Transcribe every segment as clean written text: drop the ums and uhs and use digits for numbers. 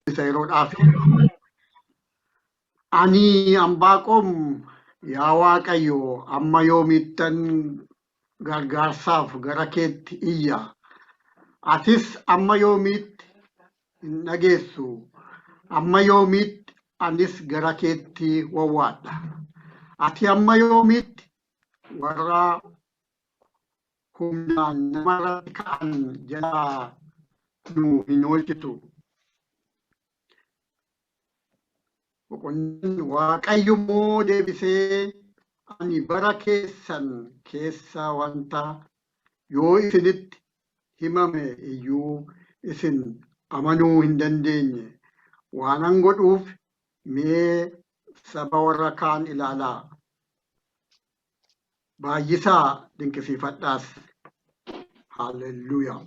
Dubbisa yeroodhaaf. Ani Anbaaqoom, yaa Waaqayyo, amma yoomiittan gargaarsaaf gara keetti iyya? Atis amma yoomiitti hin dhageessu? Amma yoomiitti anis gara keetti wawwaadha? Ati amma yoomiitti warra humnaan namarratti ka'an jalaa nu hin oolchitu? Boqonnaan Waaqayyo immoo deebisee, ani bara keessan keessa wanta yoo isinitti himame iyyuu isin amanuu hin dandeenye waanan godhuuf, mee saba warra kaan ilaalaa. Baay'isaa dinqisiifadhaas. Haalelluuyaa.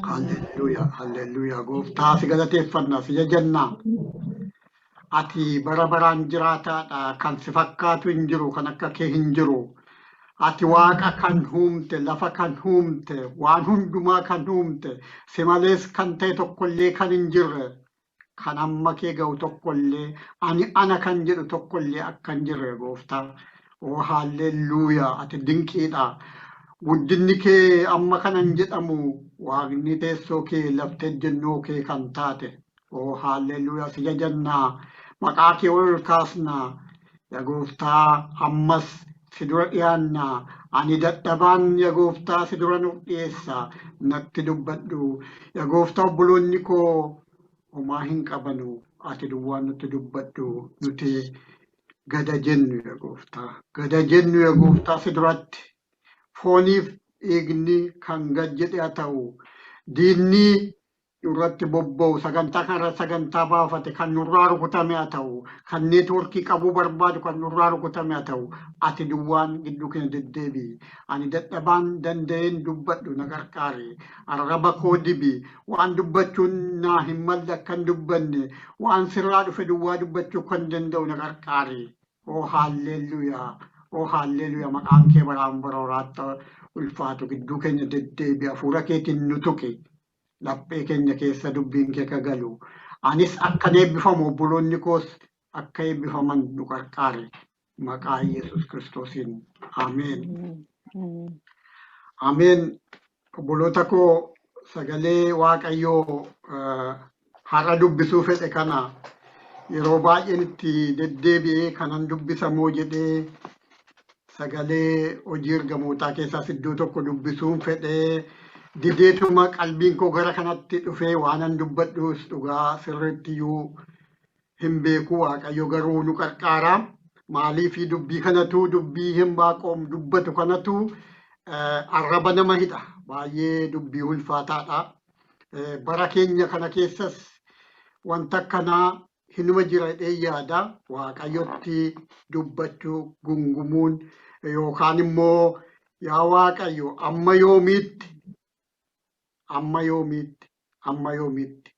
Haalelluuyaa. Haalelluuyaa. Gooftaa, si galateeffanna, si jajannaa. Ati bara baraan jiraataadha. Kan si fakkaatu hin jiru, kan akka kee hin jiru. Ati Waaqa kan uumte, lafa kan uumte, waan hundumaa kan uumte, si malees kan ta'e tokkollee kan hin jirre, kan hamma kee ga'u tokkollee, ani ana kan jedhu tokkollee akka hin jirre, Gooftaa. Oo haalleluuyaa, ati dinqiidha. Guddinni kee amma kanan jedhamu, Waaqni teessoo kee, lafti ejjennoo kee kan taate. Oo haalleluuyaa, si jajannaa. Maqaa kee ol kaasnaa. Yaa Gooftaa, ammas si dura dhiyaannaa. Ani dadhabaan, yaa Gooftaa, si dura nuuf dhiyeessa. Natti dubbadhu. Yaa Gooftaa, obboloonni koo homaa hin qabanu. Ati duwwaan nutti dubbadhu. Nuti gada jennu, yaa Gooftaa. Gada jennu, yaa Gooftaa, si duratti. Fooniif dhiigni kan gad jedhe haa ta'u. Diinni nurratti bobba'u, sagantaa kanarratti sagantaa baafate kan nurraa rukutame haa ta'u, kan neetworkii qabuu barbaadu kan nurraa rukutame haa ta'u, ati duwwaan gidduu keenya deddeebi'i. Ani dadhabaan danda'een dubbadhu, na qarqaari. Arraba koo dibi. Waan dubbachuun naa hin malle akka hin dubbanne, waan sirraa dhufe duwwaa dubbachuu kan danda'u na qarqaari. Oo haalleluuyaa. Oo haalleluuyaa, maqaan kee baraan bara horaatti ulfaatu. Gidduu keenya deddeebi, hafuura keetiin nu tuqi. Laphee keenya keessa dubbiin kee akka galu, anis akkan eebbifamu, obboloonni koos akka eebbifaman nu qarqaari. Maqaa Yesuus Kiristoosiin. Ameen. Ameen. Obboloota koo, sagalee Waaqayyoo har'a dubbisuu fedhe kana yeroo baay'een itti deddeebi'ee kanan dubbisamoo jedhee, sagalee Hojii Ergamootaa keessaas iddoo tokko dubbisuun fedhee dideetuma qalbiin koo gara kanatti dhufee, waanan dubbadhus dhugaa sirriitti iyyuu hin beeku. Waaqayyo garuu nu qarqaara. Maaliif dubbii kanatu, dubbii Hinbaaqoom dubbatu kanatu arraba nama hidha. Baay'ee dubbii ulfaataadha. Bara keenya kana keessas wanta akkanaa hinuma jira jedhee yaada. Waaqayyotti dubbachuu, gungumuun yookaan immoo yaa Waaqayyo, amma yoomiitti, amma yoomiitti, amma yoomiitti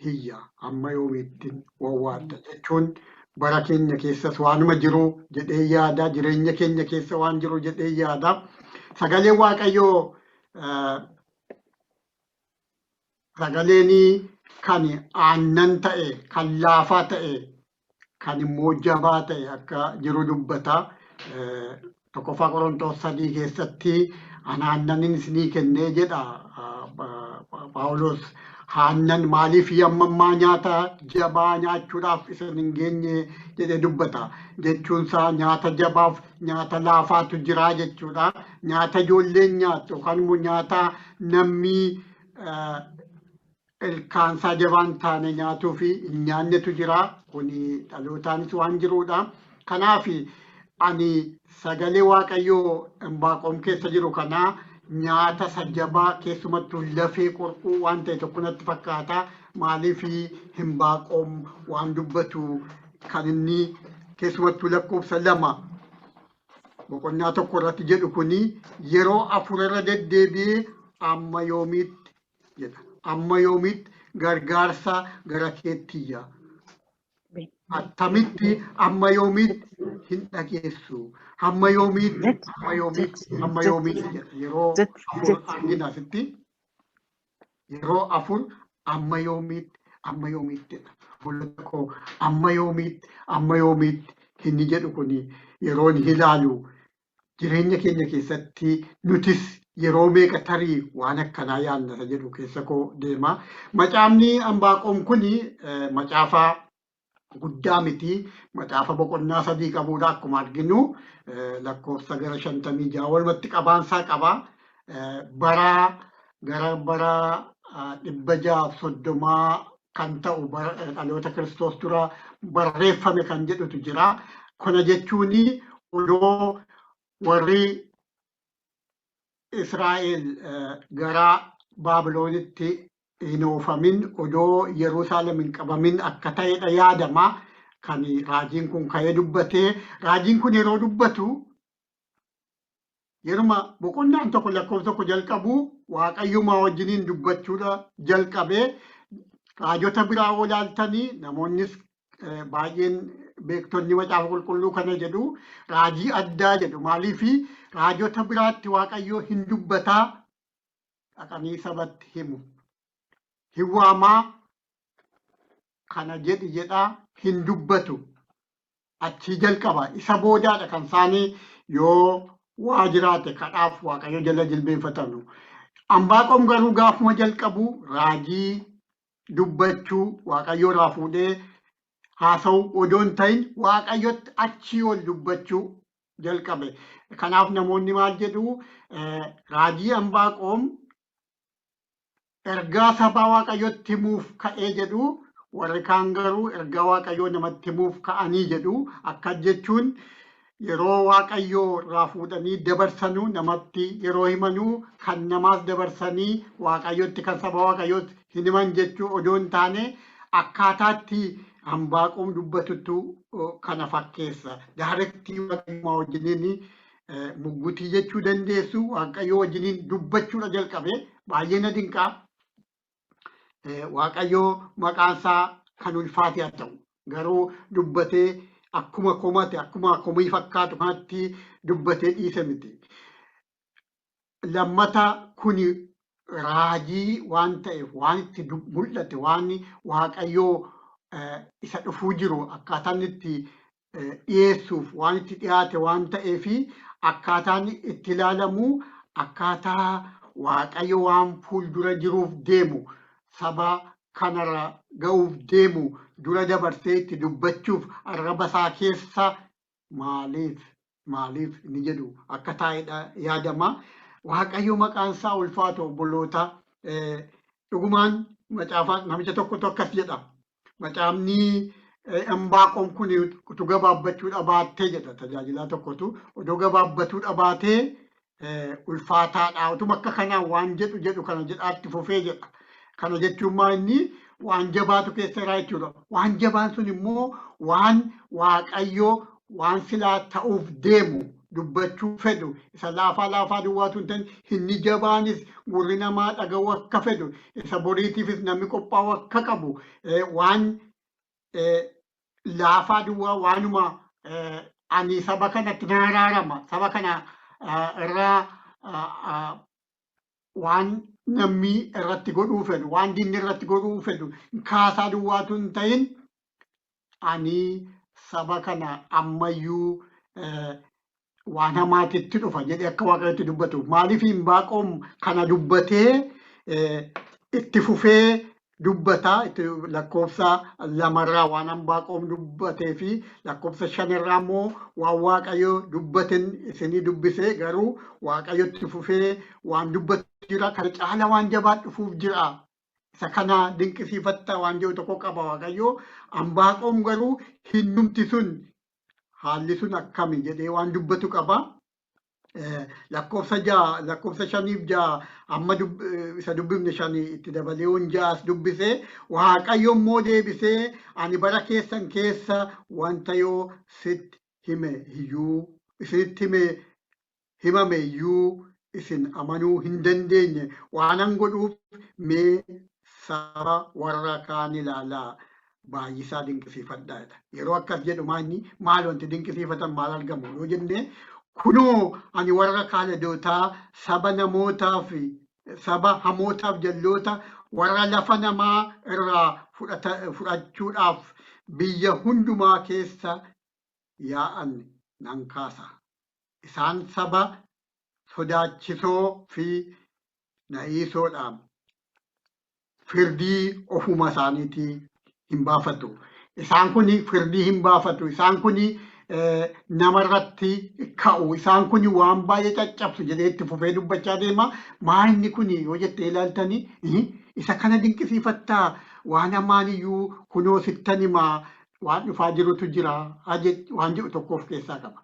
hiyya, amma yoomiitti wawwaadha jechuun bara keenya keessas waanuma jiru jedhee yaada. Jireenya keenya keessa waan jiru jedhee yaada. Sagaleen Waaqayyoo, sagaleen kan aannan ta'e, kan laafaa ta'e, kan immoo jabaa ta'e akka jiru dubbata. 1ffaa Qorontoos 3 keessatti ani aannanin isinii kennee jedha Paawulos. Aannan maaliif amma ammaa nyaata jabaa nyaachuudhaaf isin hin geenye jedhee dubbata. Jechuun isaa nyaata jabaaf nyaata laafaatu jira jechuudha. Nyaata ijoolleen nyaattu yookaan immoo nyaata namni ilkaansaa jabaan taane nyaatuu fi hin nyaannetu jira. Kuni dhalootaanis waan jirudha. Kanaaf ani sagalee Waaqayyoo Inbaaqoom keessa jiru kana nyaata isa jabaa, keessumattuu lafee qorquu waan ta'e tokko natti fakkaata. Maaliif Inbaaqoom waan dubbatu kan inni keessumattuu lakkoofsa 2 boqonnaa 1 irratti jedhu kuni yeroo afur irra deddeebi'ee amma yoomiitti jedha. Amma yoomiitti gargaarsa gara keetti iyya? Attamitti amma yoomiitti hin dhageessu? Hamma yoomiitti, hamma yoomiitti, hamma yoomiitti jedha. Yeroo afur argina asitti. Yeroo afur amma yoomiitti, Amma yoomiittidha. Obboloota koo, amma yoomiitti, amma yoomiitti inni jedhu kun yeroon ilaalu jireenya keenya keessatti nutis yeroo meeqa tarii waan akkanaa yaadna jedhu keessa koo deema. Macaafni Anbaaqoom kun macaafa guddaa miti. Macaafa boqonnaa 3 qabudha akkuma arginu lakkoofsa gara 56 walumatti qabaansaa qaba. Bara gara bara 630 kan ta'u dhaloota Kiristoos dura barreeffame kan jedhutu jira. Kana jechuun odoo warri Israa'el gara Baabiloonitti hin oofamin, odoo Yerusaalem hin qabamin akka ta'edha yaadama. Kan raajiin kun ka'ee dubbatee, raajiin kun yeroo dubbatu yeruma boqonnaan 1 lakkoofsa 1 jalqabu Waaqayyumaa wajjiniin dubbachuudha jalqabee. Raajota biraa olaaltanii namoonnis baay'een beektonni macaafa qulqulluu kana jedhu raajii addaa jedhu. Maaliifi raajota biraatti Waaqayyo hin dubbataa dhaqanii sabatti himu. Hin waamaa kana jedhi jedhaa hin dubbatu. Achii jalqaba. Isa boodaadha kan isaanii yoo waa jiraate kadhaaf Waaqayyo jala jilbeenfatanu. Anbaaqoom garuu gaafuma jalqabu raajii dubbachuu Waaqayyo irraa fuudhee haasa'uu odoo hin ta'in Waaqayyotti achii ol dubbachuu jalqabe. Kanaaf namoonni maal jedhu, raajii Anbaaqoom ergaa sabaa Waaqayyotti himuuf ka'ee jedhu, warri kaan garuu ergaa Waaqayyoo namatti himuuf ka'anii jedhu. Akka jechuun yeroo Waaqayyoo irraa fuudhanii dabarsanuu namatti yeroo himanuu kan namaas dabarsanii Waaqayyotti kan saba Waaqayyootti hin himan jechuu odoo hin taane akkaataatti Anbaaqoom dubbatuttu kana fakkeessa. Daarektii Waaqayyummaa wajjiniin muggutii jechuu dandeessu, Waaqayyoo wajjiniin dubbachuudha jalqabe. Baay'ee na dinqaa. Waaqayyoo maqaan isaa kan ulfaate haa ta'u. Garuu dubbatee akkuma komate, akkuma komii fakkaatu kanatti dubbatee dhiise miti. Lammata kuni raajii waan ta'eef, waan itti mul'ate, waan Waaqayyoo isa dhufuu jiru akkaataan itti dhiyeessuuf waan itti dhiyaate waan ta'eef akkaataan itti ilaalamu akkaataa Waaqayyo waan fuuldura jiruuf deemu saba kanarra ga'uuf deemu dura dabarsee itti dubbachuuf arraba isaa keessa maaliif inni jedhu akka taa'edha yaadama. Waaqayyo maqaan isaa ulfaatu obboloota. Dhugumaan macaafa namicha tokkotu akkas jedha. Macaafni Anbaaqoom kun utuu gabaabbachuu dhabaattee jedha tajaajilaa tokkotu odoo gabaabbatuu dhabaatee ulfaataadha. Utuma akka kanaan waan jedhu jedhu kana jedhaatti fufee jedha. Kana jechuun maa inni waan jabaatu keessa jira jechuudha. Waan jabaan sun immoo waan Waaqayyo waan silaa ta'uuf deemu dubbachuu fedhu isa laafaa laafaa duwwaatu hin ta'in inni jabaanis gurri namaa dhaga'uu akka fedhu isa boriitiifis namni qophaa'uu akka qabu waan laafaa duwwaa waanuma ani saba kanatti nan araarama saba kana irraa waan namni irratti godhuu fedhu waan diinni irratti godhuu fedhu kaasaa duwwaatu hin ta'in ani saba kana ammayyuu waan hamaatitti dhufa jedhee akka Waaqayyotti dubbatu. Maaliif Anbaaqoom kana dubbatee itti fufee dubbata? Lakkoofsa 2 waan Anbaaqoom dubbatee fi lakkoofsa 5 immoo waan Waaqayyo dubbatin isinii dubbisee garuu Waaqayyotti fufee waan dubbatu jira. Kana caala waan jabaa dhufuuf jira. Isa kana dinqisiifatta waan jedhu tokko qaba Waaqayyo. Anbaaqoom garuu hinnumti sun haalli sun akkami jedhee waan dubbatu qaba. Lakkoofsa 6, lakkoofsa 5 6 amma isa dubbifne 5 itti dabalee waan 6 dubbisee Waaqayyo immoo deebisee ani bara keessan keessa wanta yoo sitti hime iyyuu isinitti hime himame iyyuu isin amanuu hin dandeenye waanan godhuuf mee saba warra kaan ilaalaa baay'isaa dinqisiifadhaa jedha. Yeroo akkas jedhu maal wanti dinqisiifatan maal argamu yoo jenne kunoo ani warra Kaaladootaa saba namootaa fi saba hamootaaf jalloota Warra lafa namaa irraa fudhachuudhaaf biyya hundumaa keessa yaa'an nan kaasa. Isaan saba sodaachisoo fi na'iisoodha. Firdii ofuma isaaniitii hin baafatu. Isaan kun firdii hin baafatu. Isaan kun namarratti ka'u. Isaan kun waan baay'ee caccabsu jedhee itti fufee dubbachaa deema. Maa inni kun yoo jettee ilaaltani, isa kana dinqisiifattaa, waan hamaan iyyuu kunoo sittan himaa, waan dhufaa jirutu jira waan jedhu tokko of keessaa qaba.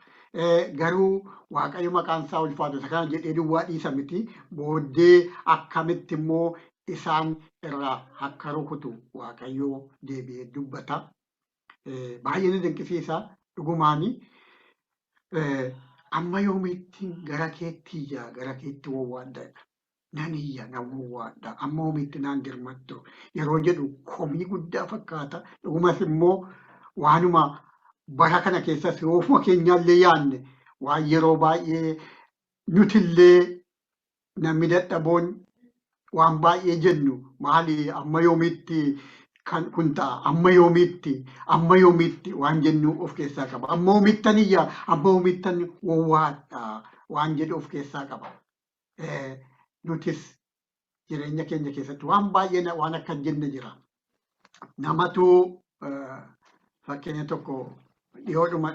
Garuu Waaqayyo maqaan isaa ulfaatu isa kana jedhee duwwaa dhiisa miti. Booddee akkamitti immoo isaan irraa akka rukutu Waaqayyo deebi'ee dubbata. Baay'ee na dinqisiisa dhugumaani. Amma yoomiitti gara keetti iyya, gara keetti wawwaadha. Nan iyya, nan wawwaadha. Amma yoomiitti naan dirmattu yeroo jedhu komii guddaa fakkaata. Dhugumas immoo waanuma bara kana keessas yoo ofuma keenyaallee yaadne, waan yeroo baay'ee nutillee namni dadhaboon waan baay'ee jennu maali, amma yoomiitti kan kun ta'a, amma yoomiitti, amma yoomiitti waan jennu of keessaa qaba. Amma yoomiittan iyya, amma yoomiittan wawwaadha waan jedhu of keessaa qaba. Nutis jireenya keenya keessatti waan baay'ee waan akka jenne jira. Namatu fakkeenya tokko dhiyoodhuma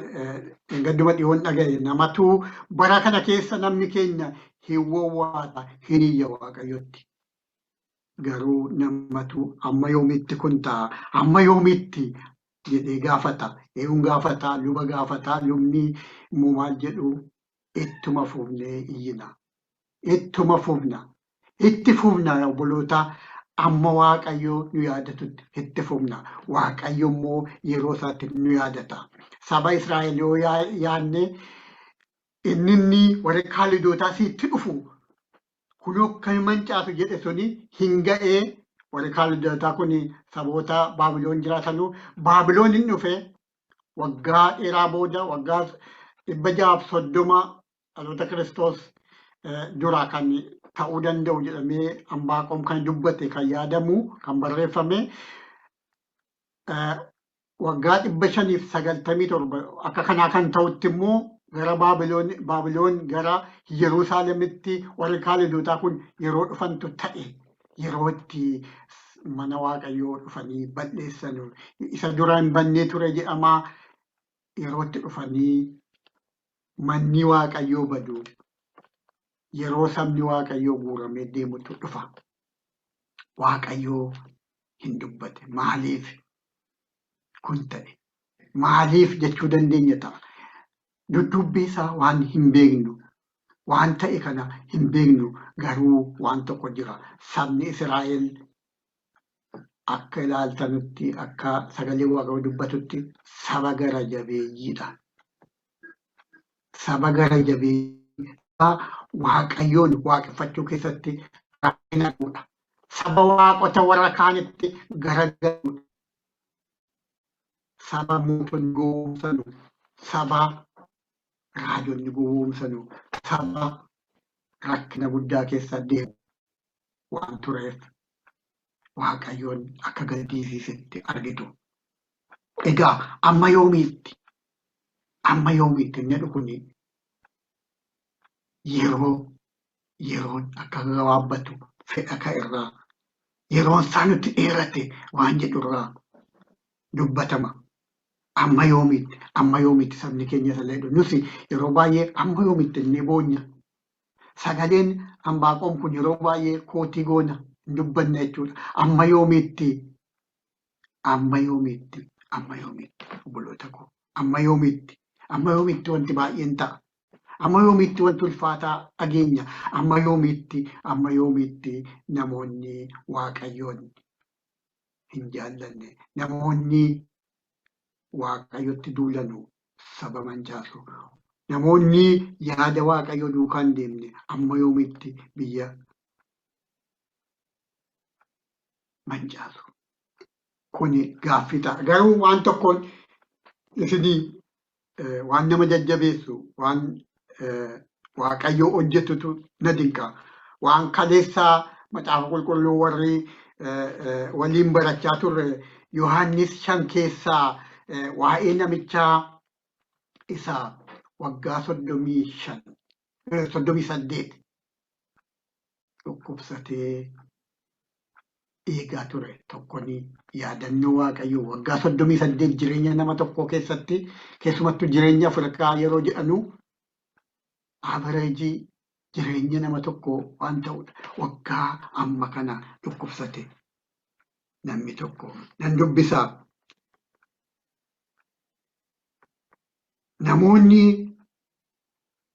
gadduma dhiyoon dhagaye, namatu bara kana keessa namni keenya hin wawwaata, hin iyya Waaqayyotti. Garuu namatu amma yoomiitti kun ta'a, amma yoomiitti jedhee gaafata. Eeguun gaafata, luba gaafata, lubni immoo maal jedhu, ittuma fufnee iyyina. Ittuma fufna. Itti fufna obboloota, amma Waaqayyo nu yaadatutti itti fufna. Waaqayyo immoo yeroo isaatti nu yaadata. Saba Israa'el yoo yaadne, inni warri Kaalidootaa sitti dhufu kun akka mancaasu jedhe suni hin ga'ee. Warri Kaalidootaa kun saboota Baabiloon jiraatanu. Baabiloon hin dhufe waggaa dheeraa booda, waggaa 630 dhaloota Kiristoos dura kan ta'uu danda'u jedhamee Anbaaqoom kan dubbate, kan yaadamu, kan barreeffame waggaa 597 akka kanaa kan ta'utti immoo gara Baabiloon gara Yerusaalemitti warri Kaalidootaa kun yeroo dhufantu ta'e, yeroo itti mana Waaqayyoo dhufanii balleessan, isa dura hin bannee ture jedhamaa, yeroo itti dhufanii manni Waaqayyoo badu, yeroo sabni Waaqayyoo guuramee deemutu dhufa. Waaqayyoo hin dubbate. Maaliif kun ta'e? Maaliif jechuu dandeenya ta'a. Dudduubbii isaa waan hin beeknu, waan ta'e kana hin beeknu, garuu waan tokko jira. Sabni Israa'el akka ilaaltanutti, akka sagalee Waaqayyoo dubbatutti, saba gara jabeeyyiidha. Saba gara jabeeyyii Waaqayyoon waaqeffachuu keessatti rakkina qabudha. Saba waaqota warra kaanitti garagaludha. Saba mootonni gowwoomsanu, saba raajonni gowwoomsanu, saba rakkina guddaa keessa deemu waan tureef Waaqayyoon akka gaddisiisetti argitu. Egaa amma yoomiitti, amma yoomiitti inni jedhu kuni yeroo yeroon akka gabaabbatu fedha ka irraa, yeroon isaa nutti dheerate waan jedhu irraa dubbatama. Amma yoomiitti, amma yoomiitti sabni keenya isa jedhu, nuti yeroo baay'ee amma yoomiitti inni boonya. Sagaleen Anbaaqoom kun yeroo baay'ee kootii goona, hin dubbanne jechuudha. Amma yoomiitti, amma yoomiitti, amma yoomiitti obboloota koo, amma yoomiitti, amma yoomiitti wanti baay'een ta'a. Amma yoomiitti wanti ulfaataa dhageenya. Amma yoomiitti, amma yoomiitti namoonni Waaqayyoon hin jaallanne, namoonni Waaqayyotti duulanu saba mancaasu. Namoonni yaada Waaqayyoo duukaa hin deemne amma yoomiitti biyya mancaasu. Kuni gaaffii ta'a. Garuu waan tokkoon isinii waan nama jajjabeessu, waan Waaqayyoo hojjetutu na dinqa. Waan kaleessaa macaafa qulqulluu warri waliin barachaa turre Yohaannis 5 keessaa waa'ee namichaa isa waggaa 35 38 dhukkubsatee eegaa ture tokko ni yaadannoo Waaqayyoo waggaa 38 jireenya nama tokkoo keessatti, keessumattuu jireenya Afrikaa yeroo jedhanu, average jireenya nama tokkoo waan ta'udha. Waggaa amma kana dhukkubsate namni tokko nan dubbisaa. Namoonni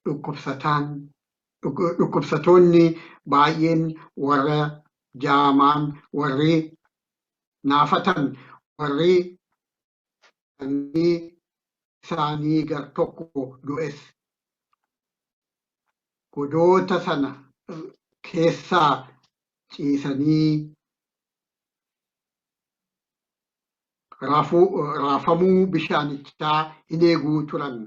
dhukkubsataan dhukkubsatoonni baay'een, warra jaamaan, warri naafatan, warri isaanii gar tokko du'es godoota sana keessaa ciisanii raafamuu bishaanichaa hin eeguu turan.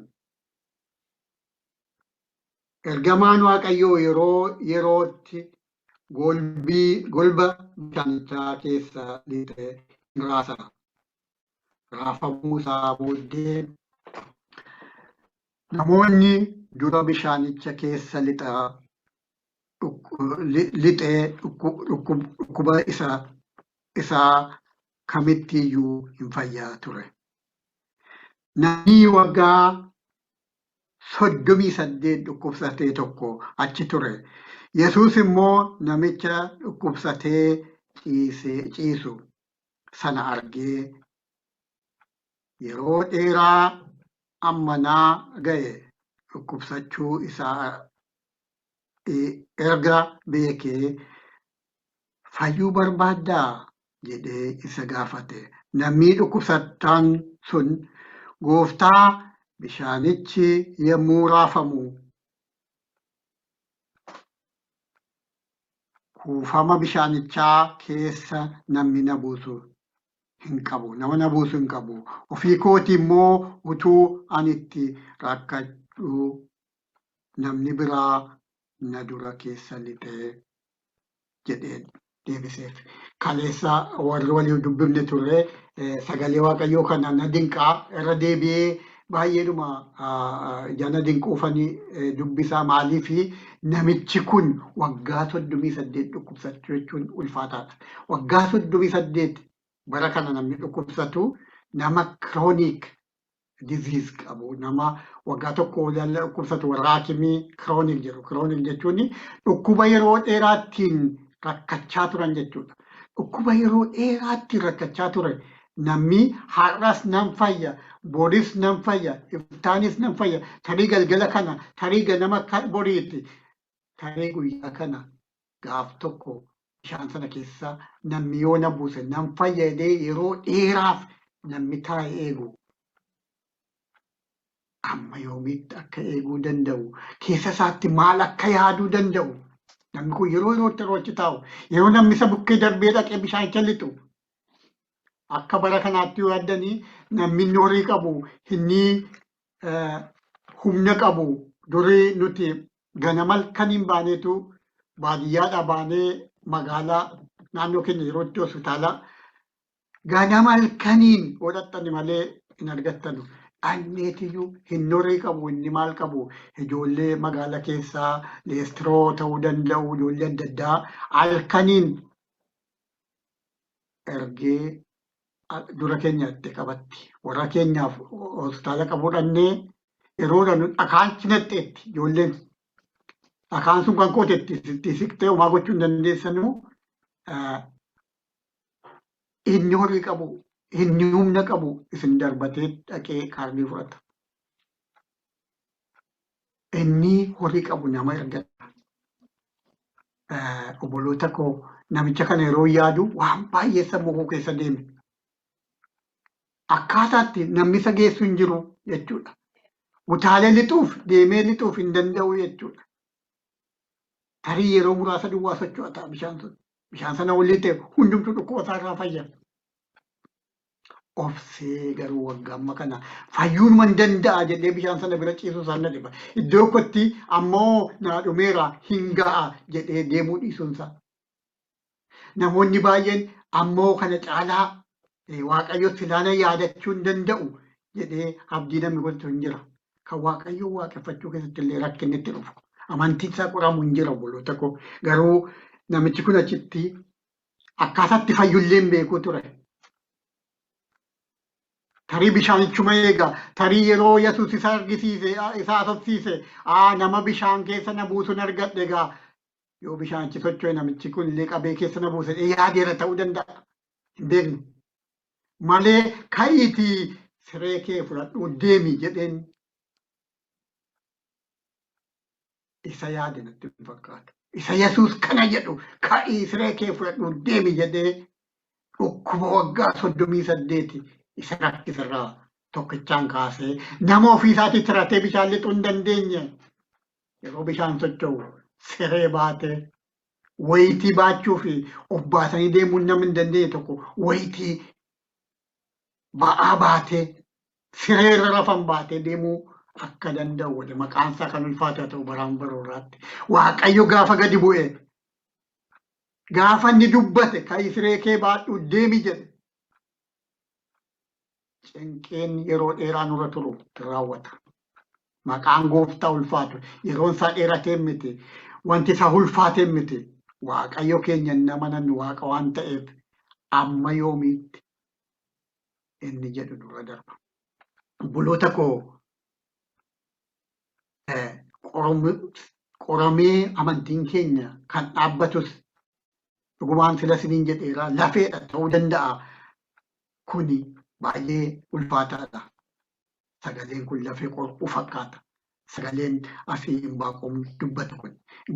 Ergamaan Waaqayyoo yeroo yerootti golba bishaanichaa keessa lixee hin raasa. Raafamuu isaa booddee namoonni dura bishaanicha keessa lixee dhukkuba isaa kamittiyyuu hin fayyaa ture. Namni waggaa 38 dhukkubsatee tokko achi ture. Yesuus immoo namicha dhukkubsatee ciisu sana argee, yeroo dheeraa ammanaa ga'e dhukkubsachuu isaa erga beekee, "Fayyuu barbaaddaa?" jedhee isa gaafate. Namni dhukkubsataan sun, "Gooftaa, bishaanichi yommuu raafamu kuufama bishaanichaa keessa namni na buusu hin qabu. Nama na buusu hin qabu. Ofii kooti immoo utuu ani itti rakkadhu namni biraa na dura keessa lixee," jedhee deebiseef. Kaleessa warri waliin dubbifne turre sagalee Waaqayyoo kana na dinqaa, irra deebi'ee baay'eedhuma jana dinquufanii dubbisaa. Maaliifi namichi kun waggaa 38 dhukkubsachuu jechuun ulfaataadha. Waggaa 38 bara kana namni dhukkubsatu nama chronic disease qabu, nama waggaa tokko ol dhukkubsatu warra haakimii chronic jedhu. Chronic jechuun dhukkuba yeroo dheeraattiin rakkachaa turan jechuudha. Dhukkuba yeroo dheeraattiin rakkachaa ture namni har'as nan fayya, boris nan fayya, iftaanis nan fayya, tarii galgala kana, tarii ganama boriitti, tarii guyyaa kana gaaf tokko bishaan sana keessa namni yoo na buuse nan fayya jedhee yeroo dheeraaf namni taa'e eegu amma yoomiitti akka eeguu danda'u, keessa isaatti maal akka yaaduu danda'u, namni kun yeroo yerootti yeroo achi taa'u, yeroo namni isa bukkee darbee dhaqee bishaanicha lixu, akka bara kanaatti yoo yaaddanii, namni inni horii qabu, inni humna qabu, durii nuti ganama halkaniin baaneetu baadiyyaadhaa baanee magaalaa naannoo keenya yerootti hospitaala ganama halkaniin godhattani malee hin argattanu. Dhanneetiyyuu hin horii qabu, inni maal qabu, ijoollee magaala keessaa leestiroo ta'uu danda'u, ijoollee adda addaa halkaniin ergee dura keenyatti qabatti. Warra keenyaaf hospitaala qabuu dhannee yeroo dhannu dhakaan cinatteetti ijoolleen dhakaan sun kan kootetti sitti siqtee homaa gochuu hin dandeessanuu. Inni horii qabu, inni humna qabu isin darbatee dhaqee kaardii fudhata. Inni horii qabu nama ergata. Obboloota koo, namicha kana yeroo yaadu waan baay'ee sammuu koo keessa deeme. Akkaataatti namni isa geessu hin jiru jechuudha. Utaalee lixuuf, deemee lixuuf hin danda'u jechuudha. Tarii yeroo muraasa duwwaa socho'a ta'a bishaan sun. Bishaan sana olii ta'e hundumtuu dhukkuba isaa irraa fayya. Obsee garuu waggaa amma kana fayyuun man danda'a jedhee bishaan sana bira ciisuu isaan na dhiba. Iddoo kootti ammoo naa dhumeera, hin ga'a jedhee deemuu dhiisuun isaa. Namoonni baay'een ammoo kana caalaa Waaqayyo silaana yaadachuu hin danda'u jedhee abdii namni godhatu hin jira. Kan Waaqayyo waaqeffachuu keessatti illee rakkinni itti dhufu. Amantiin isaa qoramu hin jira obboloota koo. Garuu namichi kun achitti akkaataatti fayyullee hin beeku ture. Tarii bishaanichuma eega. Tarii yeroo Yesuus isa argisiise, isa haasofsiise, nama bishaan keessa na buusuun argadhe egaa yoo bishaanichi socho'e namichi kun illee qabee keessa na buuse yaadeera ta'uu danda'a. Hin beeknu. Malee ka'iitii siree kee fudhadhuu deemi jedheen isa yaade natti hin fakkaatu. Isa Yesuus kana jedhu ka'ii siree kee fudhadhuu deemi jedhee dhukkuba waggaa 38 isa rakkisarraa tokkichaan kaasee nama ofii isaatii tiratee bishaan lixuu hin dandeenye yeroo bishaan socho'u siree baatee wayitii baachuu fi of baasanii deemuun nama hin dandeenye tokko wayitii ba'aa baatee siree irra rafan baatee deemuu akka danda'u godhe. Maqaan isaa kan ulfaatu haa ta'u baraan baroorraatti. Waaqayyo gaafa gadi bu'e gaafa inni dubbate ka'ii siree kee baadhuu deemi jedhe cinqeen yeroo dheeraa nurra turu raawwata. Maqaan gooftaa ulfaatu. Yeroon isaa dheeratee miti. Wanti isaa ulfaatee miti. Waaqayyo keenya nama nan waaqa waan ta'eef amma yoomiitti inni jedhu nurra darba. Obboloota koo, qoramee amantiin keenya kan dhaabbatus dhugumaan sila isiniin jedheera lafeedha ta'uu danda'a. Kuni baay'ee ulfaataadha. Sagaleen kun lafee qorquu fakkaata. Sagaleen asii Imbaaqoom dubbatu kun.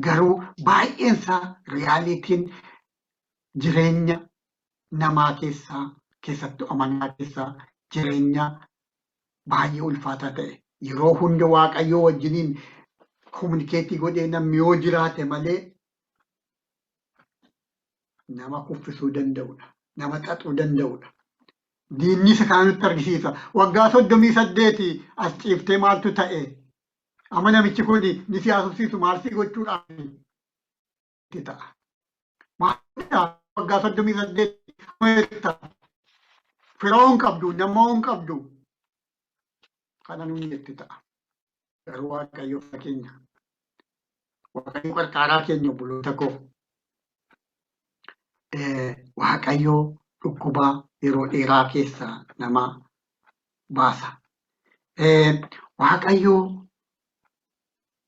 Garuu baay'een isaa reality'n jireenya namaa keessaa keessattuu amanaa keessaa jireenya baay'ee ulfaataa ta'e. Yeroo hunda Waaqayyoo wajjiniin communicate godhee namni yoo jiraate malee nama kuffisuu danda'udha. Nama xaxuu danda'udha. Diinni isa kana nutti argisiisa. Waggaa 38 as ciiftee maaltu ta'e? Amma namichi kun ni si haasofsiisu maal si gochuudhaaf itti ta'a? Maal waggaa 38 firoo hin qabdu, nama hin qabdu. Kana nuyi itti ta'a. Garuu Waaqayyo keenya. Waaqayyo qarqaaraa keenya obboloota koo. Waaqayyo dhukkuba yeroo dheeraa keessaa nama baasa. Waaqayyo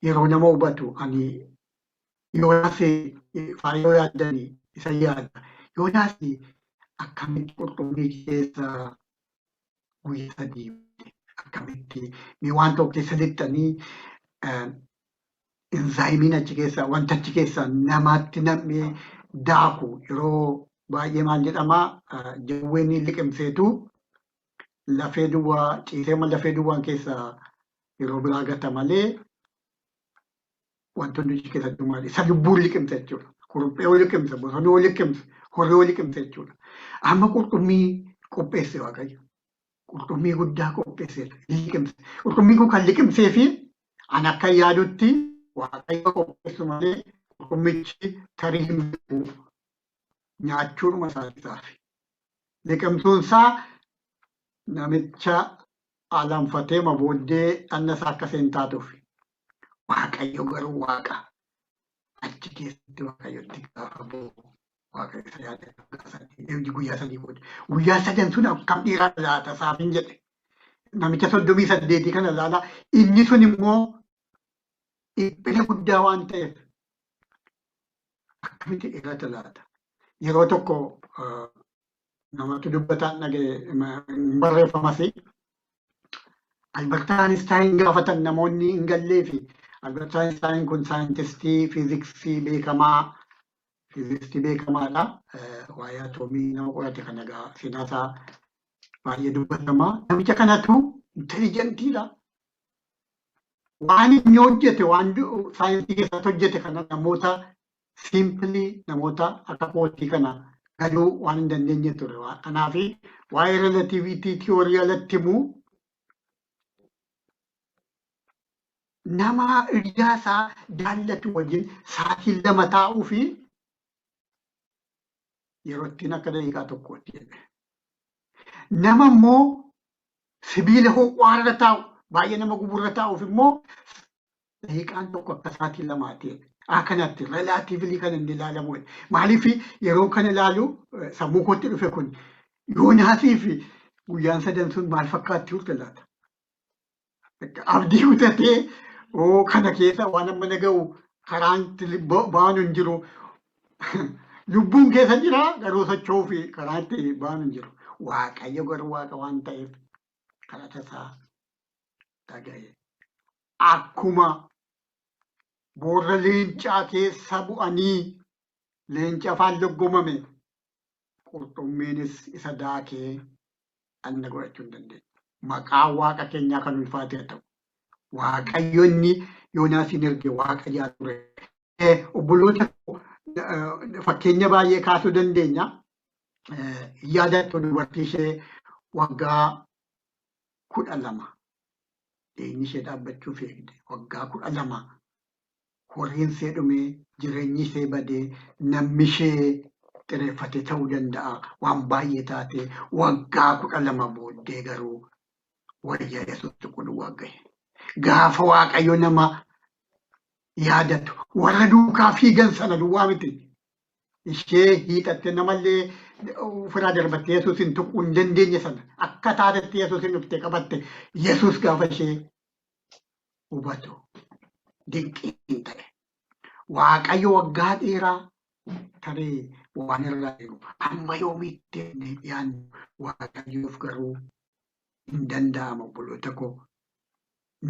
yeroo nama hubatu ani Yoonaas faayyoo yaaddanii isa yaada. Yoonaas akkamitti qurxummii keessa guyyaa sadii akkamitti mee waan tokko keessa lixxanii enzyme'iin achi keessa wanta achi keessa namatti nam'ee daaku yeroo baay'ee maal jedhama jawween liqimseetu lafee duwwaa ciisee lafee duwwaan keessa yeroo biraa gata malee wantoonni achi keessatti maal isa lubbuun liqimsa jechuudha. Kuruphee yoo liqimsa, bosonuu yoo liqimsa, horii yoo liqimsa jechuudha. Amma qurxummii qopheesse Waaqayyo. Qurxummii guddaa qopheesse liqimse. Qurxummiin kun kan liqimsee fi an akka yaadutti Waaqayyo qopheessu malee qurxummichi tarii hin beeku nyaachuudhuma isaatiif. Liqimsuun isaa namicha alanfatee ma booddee dhanna isaa akka isheen taatuuf. Waaqayyo garuu Waaqa achi keessatti Waaqayyotti gaafa bu'u Waaqayyo isa yaadatu guyyaa sadii booda. Guyyaa sadan sun akkam dheeraa laata isaaf hin jedhe. Namicha 38 kana ilaalaa inni sun immoo dhiphina guddaa waan ta'eef akkamitti dheerata laata. Yeroo tokko namatu dubbataan dhaga'e barreeffamas Albert Einstein gaafatan namoonni hin gallee fi Albert Einstein kun saayintistii fiiziksii beekamaa fiiziksii beekamaadha. Waa'ee atoomii nama qorate kana egaa seenaa isaa baay'ee dubbatama. Namicha kanatu intelligent'iidha. Waan inni hojjete waan saayinsii keessatti hojjete kana namoota simply namoota akka kootii kana galuu waan hin dandeenye ture. Kanaaf waa'ee relativity theory alatti himuu nama hiriyaa isaa jaallatu wajjin sa'aatii 2 taa'uu fi Yeroo ittiin akka daqiiqaa tokkootti jedhe. Nama immoo sibiila ho'aarra taa'u baay'ee nama guburra taa'uuf immoo daqiiqaan tokko akka sa'aatii lamaati jedhe. Akkanatti relatively kan inni ilaalamu. Maaliif yeroo kana ilaalu sammuu kootti dhufe kun Yoonaasii fi guyyaan sadan sun maal fakkaatti turte laata? Abdii kutatee oo kana keessa waan amma na ga'u karaan baanu hin jiru. Lubbuun keessa jira garuu socho'uu fi karaan itti baanu hin jiru. Waaqayyo garuu waaqa waan ta'eef kadhata isaa dhaga'e. Akkuma boorra leencaa keessa bu'anii leenca afaan loggomame qurxummiinis isa daakee dhanna godhachuu hin dandeenye. Maqaan waaqa keenyaa kan ulfaate haa ta'u. Waaqayyo inni Yoonaasiin erge waaqa jaa ture. Obboloota fakkeenya baay'ee kaasuu dandeenya. Yaadattu dubartii ishee waggaa 12 dhiigni ishee dhaabbachuuf eegde. Waggaa 12 horiin ishee dhumee jireenyi ishee badee namni ishee xireeffate ta'uu danda'a. Waan baay'ee taate waggaa 12 booddee garuu wayya Yesuus tuquu duwwaa gahe. Gaafa Waaqayyo nama yaadatu warra duukaa fiigan sana duwwaa miti. Ishee hiixatte namallee ofirraa darbattee Yesuusin tuquu hin dandeenye sana akka taatetti Yesuusin dhuftee qabatte Yesuus gaafa ishee hubatu dinqiin ta'e. Waaqayyo waggaa dheeraa tarii waan irraa jiru amma yoomiitti jennee dhiyaannu Waaqayyoof garuu hin danda'ama obboloota koo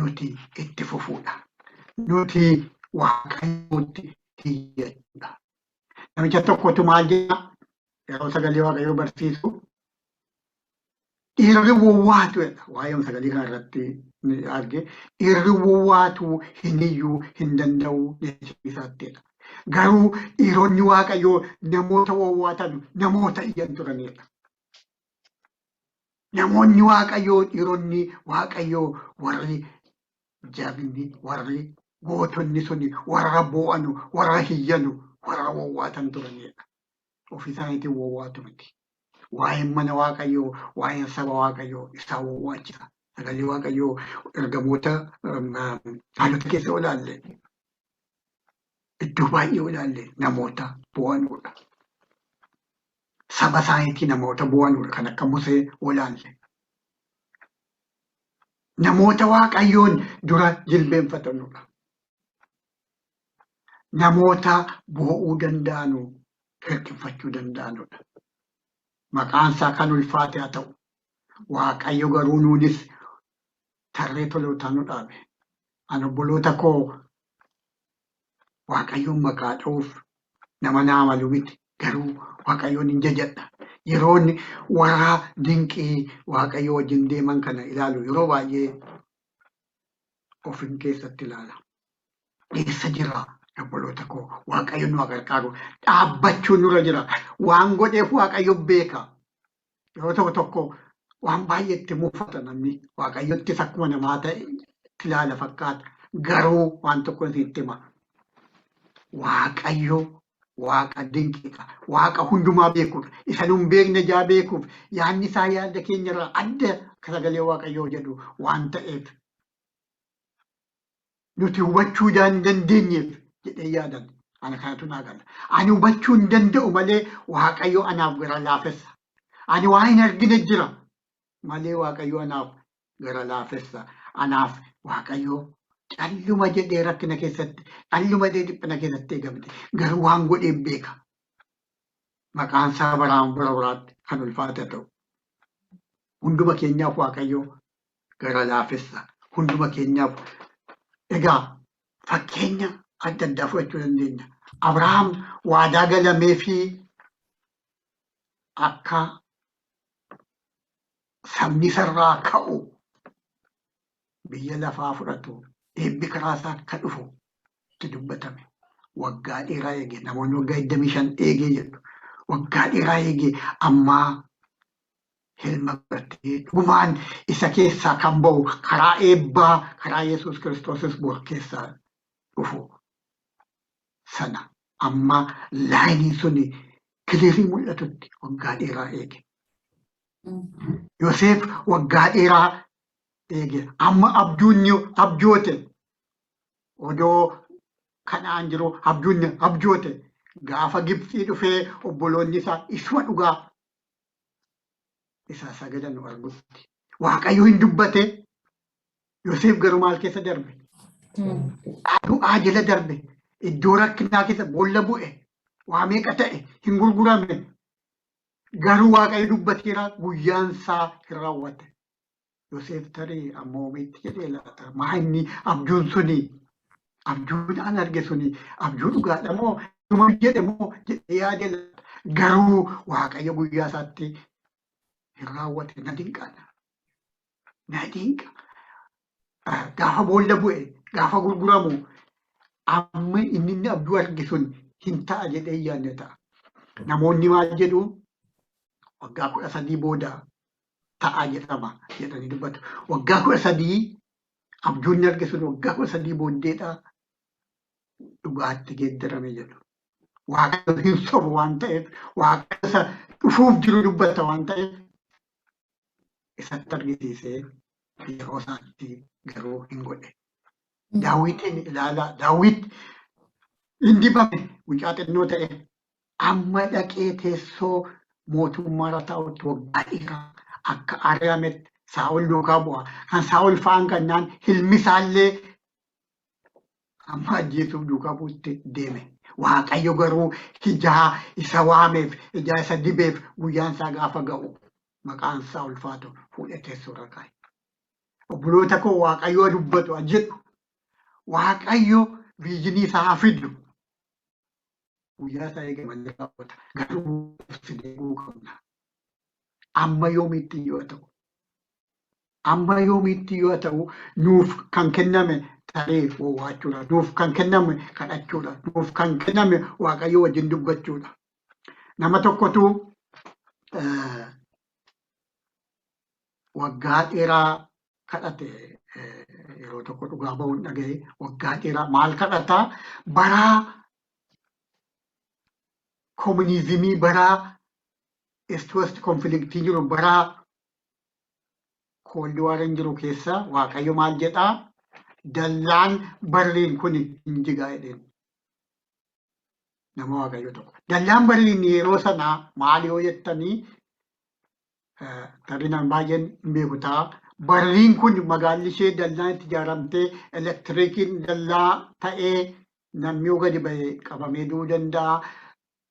nuti itti fufuudha. Nuti Waaqayyootti xiyyeeffachuudha. Namicha tokkotu maal jedha yeroo sagalee Waaqayyoo barsiisu dhiirri wowwaatu jedha. Waa'ee sagalee kana irratti ni arge. Dhiirri wowwaatu hin iyyuu hin danda'u jechuu isaatti jedha. Garuu dhiironni Waaqayyoo namoota wowwaatan namoota iyyan turanidha. Namoonni Waaqayyoo dhiironni Waaqayyoo warri jabni warri gootonni suni warra boo'anu warra hiyyanu warra wowwaatan turanidha. Ofii isaaniitiin wowwaatu miti. Waa'een mana Waaqayyoo waa'een saba Waaqayyoo isaan wowwaachisa. Sagalee Waaqayyoo ergamoota haalota keessa olaalle iddoo baay'ee olaalle namoota boo'anudha. Saba isaaniitii namoota boo'anudha kan akka Musee olaalle. Namoota Waaqayyoon dura jilbeenfatanudha. Namoota boo'uu danda'anu hirkifachuu danda'anudha. Maqaan isaa kan ulfaate haa ta'u. Waaqayyo garuu nuunis tarree tolootaa nu dhaabe. Ani obboloota koo Waaqayyoon maqaa dha'uuf nama naa malu miti. Garuu Waaqayyoon hin jajadha. Yeroon warra dinqii Waaqayyo wajjin deeman kana ilaalu yeroo baay'ee ofin keessatti ilaala. Eessa jira obboloota koo Waaqayyo nu haa gargaaru. Dhaabbachuun nurra jira. Waan godheef Waaqayyo beeka. Yeroo tokko tokko waan baay'eetti mufata namni. Waaqayyottis akkuma namaa ta'e ilaala fakkaata. Garuu waan tokko isinitti hima. Waaqayyo Waaqa dinqiidha. Waaqa hundumaa beekudha. Isa nu hin beekne ijaa beekuuf yaadni isaa yaada keenyarraa adda akka sagalee Waaqayyoo jedhu waan ta'eef nuti hubachuu hin dandeenyeef jedhee yaadan. Ana kanatu naa gala. Ani hubachuu hin danda'u malee Waaqayyo anaaf gara laafessa. Ani waan hin argine jira malee Waaqayyo anaaf gara laafessa. Anaaf Waaqayyo calluma jedhee rakkina keessatti, calluma jedhee dhiphina keessatti eegamte. Garuu waan godheef beeka. Maqaan isaa baraan bara baraatti kan ulfaate ta'u. Hunduma keenyaaf Waaqayyo gara laafessa. Hunduma keenyaaf egaa fakkeenya adda addaa fudhachuu dandeenya. Abrahaam waadaa galamee fi akka sabni isarraa ka'u biyya lafaa fudhatu eebbi karaa isaa akka dhufu itti dubbatame. Waggaa dheeraa eege namoonni waggaa 25 eegee jedhu. Waggaa dheeraa eege ammaa hilma godhatee dhugumaan isa keessaa kan ba'u karaa eebbaa karaa Yesuus Kiristoosis bor keessaa dhufu sana amma laayiniin suni clear mul'atutti waggaa dheeraa eege. Yoseef waggaa dheeraa eege. Amma abjuun abjoote. Odoo kanaan jiru abjuun abjoote. Gaafa Gibxii dhufee obboloonni isaa isuma dhugaa isaa sagadan argutti. Waaqayyo hin dubbate. Yoseef garuu maal keessa darbe? Du'aa jala darbe. Iddoo rakkinaa keessa boolla bu'e. Waa meeqa ta'e hin gurgurame. Garuu Waaqayyo dubbateera, guyyaan isaa hin raawwate. Yoseef tarii amma oomitti jedhee laata. Maa inni abjuun suni, abjuun an arge suni abjuu dhugaadha moo dhuma jedhe moo jedhee yaade laata. Garuu Waaqayyo guyyaa isaatti hin raawwate. Na dinqaadha. Na dinqa. Gaafa boolla bu'e, gaafa gurguramu, amma inni abjuu arge sun hin ta'a jedhee yaadne ta'a. Namoonni maal jedhu? Waggaa 13 booda ta'a jedhama jedhanii dubbatu. Waggaa 13 abjuun arge sun waggaa 13 booddeedha dhugaatti geeddarame jedhu. Waaqayyo hin sobu waan ta'eef, Waaqayyo isa dhufuuf jiru dubbata waan ta'eef, isatti argisiisee yeroo isaatti garuu hin godhe. Daawitiin ilaalaa. Daawit hin dibame, mucaa xinnoo ta'e, amma dhaqee teessoo mootummaarra taa'utti waggaa dheeraa akka ari'ametti Saa'ol duukaa bu'a. Kan Saa'ol fa'aan kannaan ilmi isaallee amma ajjeesuuf duukaa bu'utti deeme. Waaqayyo garuu ijaa isa waameef, ijaa isa dibeef, guyyaan isaa gaafa ga'u, maqaan isaa ulfaatu, fuudhee teessoo irra kaa'e. Obboloota koo, Waaqayyo dubbatu jedhu. Waaqayyo vision isaa haa fidu. Guyyaa isaa eegamanii raawwata. Garuu fidee qabna. Amma yoomiitti yoo ta'u, amma yoomiitti yoo ta'u, nuuf kan kenname tarii wawwaachuudha. Nuuf kan kenname kadhachuudha. Nuuf kan kenname Waaqayyo wajjin dubbachuudha. Nama tokkotu waggaa dheeraa kadhate. Yeroo tokko dhugaa ba'uun dhagaye. Waggaa dheeraa maal kadhataa? Baraa koominizimii, baraa East West conflict jiru, baraa Cold War jiru keessa Waaqayyo maal jedhaa? Dallaan Barliin kun hin jigaa jedheen. Nama Waaqayyo tokko. Dallaan Barliin yeroo sanaa maal yoo jettanii, tarii nama baay'een hin beeku ta'a. Barliin kun magaalli ishee dallaan itti ijaaramtee, elektiriikiin dallaa ta'ee, namni yoo gadi ba'e qabamee du'uu danda'a.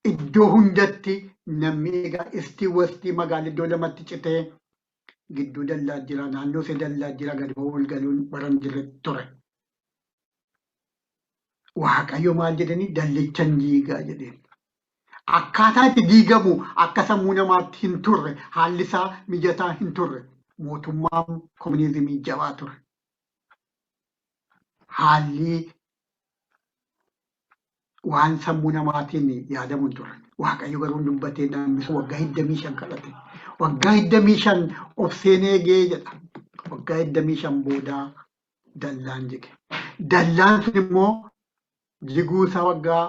Iddoo hundatti namni egaa East West magaalli iddoo lamatti citee gidduu dallaa jira, naannoo ishee dallaa jira, gadi ba'uu ol galuun baran jirre ture. Waaqayyo maal jedhanii? Dallichan diigaa jedheen. Akkaataa itti diigamu akka sammuu namaatti hin turre, haalli isaa mijataa hin turre. Mootummaan kominizimii jabaa ture. Haalli waan sammuu namaatiin yaadamu hin turre. Waaqayyo garuu dubbatee namni sun waggaa 25 kadhate. Waggaa 25 of seenee eegee jedha. Waggaa 25 booda dallaan jige. Dallaan sun immoo jiguu isaa waggaa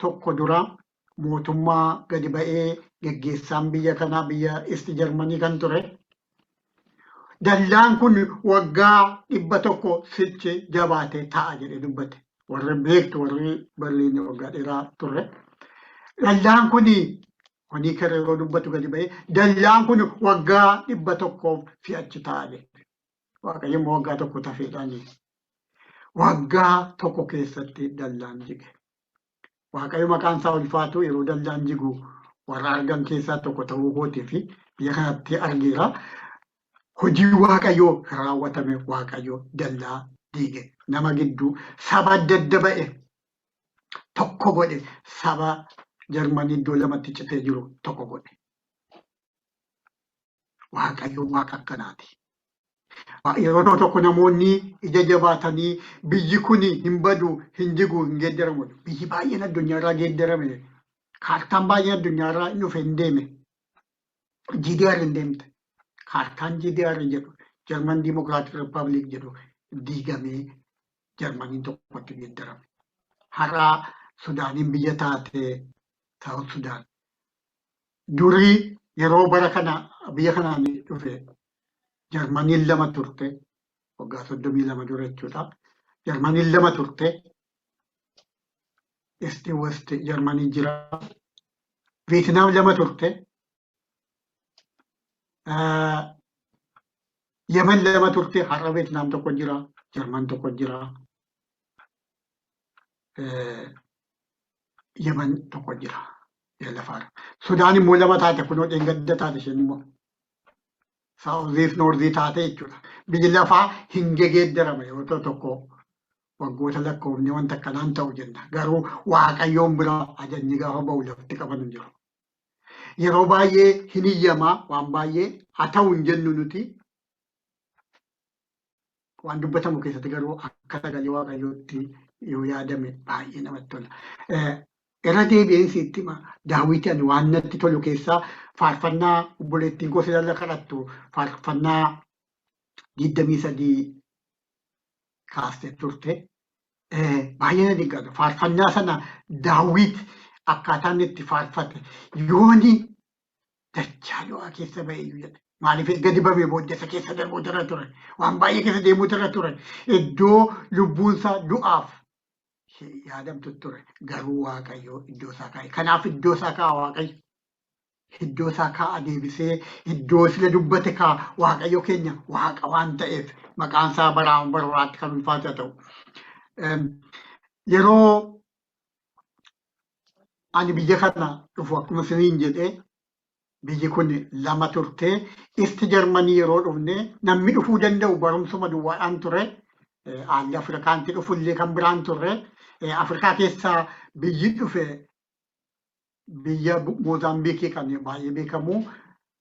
tokko dura mootummaa gadi ba'ee geggeessaan biyya kanaa, biyya East Jarmanii kan ture. Dallaan kun waggaa 100 sichi jabaate ta'a jedhee dubbate. Warri beektu, warri Berliin waggaa dheeraa turre. Dallaan kun Honecker yeroo dubbatu gadi ba'ee, dallaan kun waggaa 100f si'achi ta'a jedhe. Waaqayyo immoo waggaa tokko tafeedhaan waggaa tokko keessatti dallaan jige. Waaqayyo maqaan isaa ulfaatu. Yeroo dallaan jigu warra argan keessaa tokko ta'uu kootii fi biyya kanatti argeera. Hojii Waaqayyoo raawwatame. Waaqayyo dallaa diige. Nama gidduu saba adda adda ba'e tokko godhe. Saba Jarmanii iddoo lamatti citee jiru tokko godhe. Waaqayyo Waaqa akkanaati. Yeroo tokko tokko namoonni ija jabaatanii biyyi kun hin badu, hin jigu, hin geeddaramu. Biyyi baay'een addunyaarraa geeddarame. Kaartaan baay'een addunyaarraa hin dhufe, hin deeme. GDR hin deemte. Kaartaan GDR jedhu, German Democratic Republic jedhu, diigamee Jarmaniin tokkotti geeddarame. Har'a Sudaaniin biyya taate, South Sudan. Durii yeroo bara kana biyya kanaan dhufe Jarmaniin lama turte, waggaa 32 dura jechuudha. Jarmaniin lama turte, East West Jarmanii jira. Vietnaam lama turte. Yemen lama turte, har'a Vietnaam tokko jira, Jarman tokko jira. Yemen tokko jira. Lafaarra. Sudaan immoo lama taate, kunoo dheengadda taate isheen immoo. South fi North taate jechuudha. Biyyi lafaa hin gegeeddarama yeroo ta'u tokko waggoota lakkoofne wanta akkanaan ta'u jenna. Garuu Waaqayyoon biraa ajajni gaafa ba'u lafti qaban hin jiru. Yeroo baay'ee hin iyyamaa waan baay'ee haa ta'u hin jennu nuti. Waan dubbatamu keessatti garuu akka sagalee Waaqayyootti yoo yaadame baay'ee namatti tola. Irra deebi'een sitti hima, Daawiti, ani waan natti tolu keessaa faarfannaa obboleettiin koo sila kadhattu faarfannaa 23 kaastee turte. Baay'ee na dinqata. Faarfannaa sana Daawit akkaataa inni itti faarfate, yooni dachaa du'aa keessa ba'e iyyuu jedhe. Maaliif gadi bamee booddee isa keessa darbuutu irra ture. Waan baay'ee keessa deemuutu irra ture. Iddoo lubbuunsaa du'aaf yaadamtu ture. Garuu Waaqayyo iddoo isaa kaa'e. Kanaaf iddoo isaa kaa'a Waaqayyo. Iddoo isaa kaa'a, deebisee iddoo sila dubbate kaa'a. Waaqayyo keenya Waaqa waan ta'eef maqaan isaa baraan baraatti kan ulfaatu haa ta'u. Yeroo ani biyya kana dhufu, akkuma isiniin jedhee, biyyi kun lama turte. East Jarmanii yeroo dhufne namni dhufuu danda'u barumsuma duwwaadhaan ture. Haalli Afrikaanti dhufullee kan biraan turre. Afrikaa keessaa biyyi dhufe biyya Moozaambiikii kan baay'ee beekamu.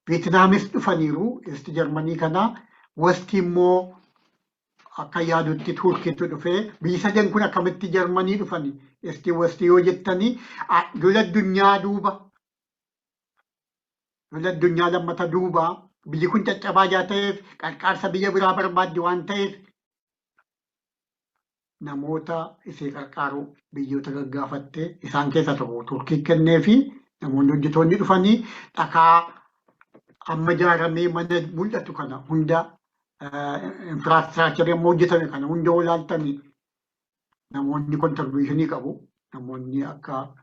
Vietnaamis dhufaniiru East Jarmanii kana. West immoo akka yaadutti Turkiitu dhufe. Biyyi sadan kun akkamitti Jarmanii dhufani? East West yoo jettanii, lola addunyaa duuba, lola addunyaa lammata duuba biyyi kun caccabaa jaa ta'eef, qarqaarsa biyya biraa barbaaddi waan ta'eef, namoota isee qarqaaru biyyoota gaggaafatte. Isaan keessaa tokko Turkii kennee fi namoonni hojjetoonni dhufanii dhakaa amma ijaaramee mana mul'atu kana hunda, infrastructure amma hojjetame kana hunda olaaltanii, namoonni contribution qabu. Namoonni akka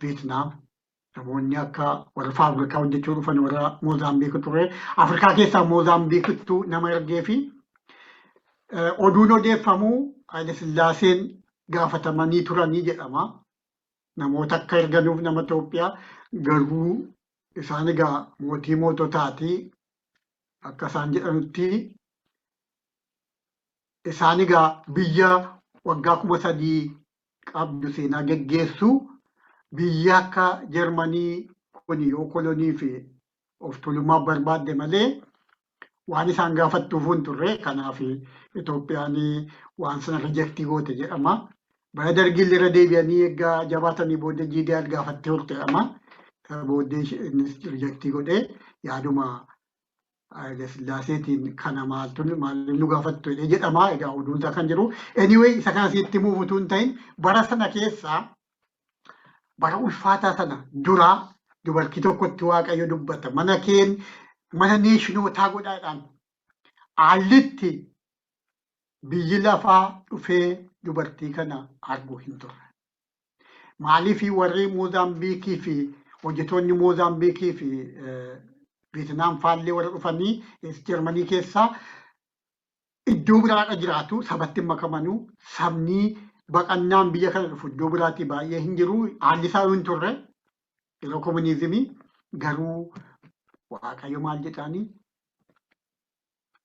Vietnaam, namoonni akka warra faabrikaa hojjechuu dhufan warra Moozaambiik ture. Afrikaa keessaa Moozaambiikittu nama ergee fi oduun odeeffamuu Haayile Sillaaseen gaafatamanii turanii jedhama. Namoota akka erganuuf nama Itoophiyaa, garuu isaan egaa mootii moototaati akka isaan jedhanutti. Isaan egaa biyya waggaa 3000 qabdu seenaa geggeessu, biyya akka Jarmanii kun yoo kolonii fi of tuulummaa barbaadde malee waan isaan gaafattuuf hin turre. Kanaaf Itoophiyaan waan sana reject goote jedhama. Bara Dargiillee irra deebi'anii eeggaa jabaatanii booddee GDR gaafattee turte jedhama. Booddee innis reject godhee yaaduma Haayile Sillaaseetiin kana maaltu maaliif nu gaafattu jedhee jedhama. Egaa oduun isaa kan jiru. Anyway, isa kana sitti himuuf utuu hin ta'in, bara sana keessa, bara ulfaataa sana dura dubartii tokkotti Waaqayyo dubbata. Mana keen mana nationootaa godhaadhaan haallitti biyyi lafaa dhufee dubartii kana arguu hin turre. Maaliif warri Moozaambiikii fi hojjetoonni Moozaambiikii fi Vietnaam faallee warra dhufanii Jarmanii keessaa iddoo biraadha jiraatu, sabatti makamanuu, sabni baqannaan biyya kana dhufu iddoo biraatii baay'ee hin jiru, haalli isaa hin turre yeroo komuniizimii. Garuu Waaqayyo maal jedhaanii,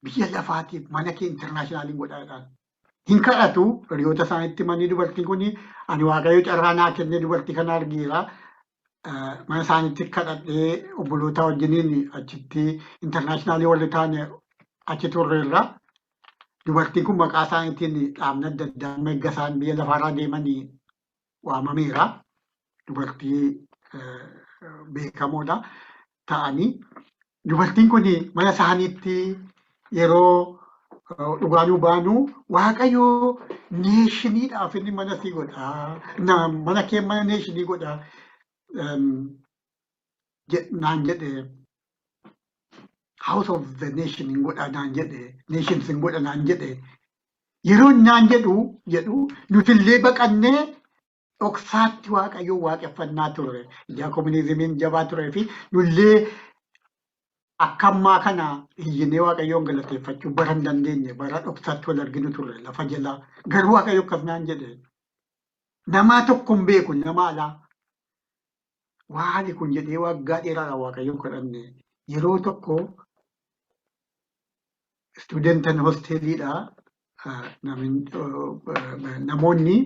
biyya lafaatiif mana kee international godhaadhaan. Hin kadhatu hiriyoota isaaniitti manii dubartiin kun, ani Waaqayyo carraa naa kennee dubartii kana argeera. Mana isaaniitti kadhadhee obboloota wajjiniin achitti international warri ta'an achi turreerra. Dubartiin kun maqaa isaaniitiin dhaabni adda addaa erga isaan biyya lafaarraa deemanii waamameera. Dubartii beekamoodha ta'anii. Dubartiin kun mana isaaniitti yeroo dhugaanuu baanu, Waaqayyo nationiidhaaf inni mana sii godha. Mana kee mana nation godha. Naan jedhe, House of the Nation hin godha naan jedhe, Nations hin godha naan jedhe. Yeroo naan jedhu nutillee baqannee dhoksaatti Waaqayyoon waaqeffannaa turre. Ijaa kominizimiin jabaa turee fi nullee akka ammaa kana iyyinee Waaqayyoon galateeffachuu bara hin dandeenye, bara dhoksaatti wal arginu turre lafa jalaa. Garuu Waaqayyo akkas naan jedhe. Namaa tokko hin beeku, nama alaa. Waan kun jedhee waggaa dheeraadhaan Waaqayyoon kadhanne. Yeroo tokko studentan hosteliidha. Namoonni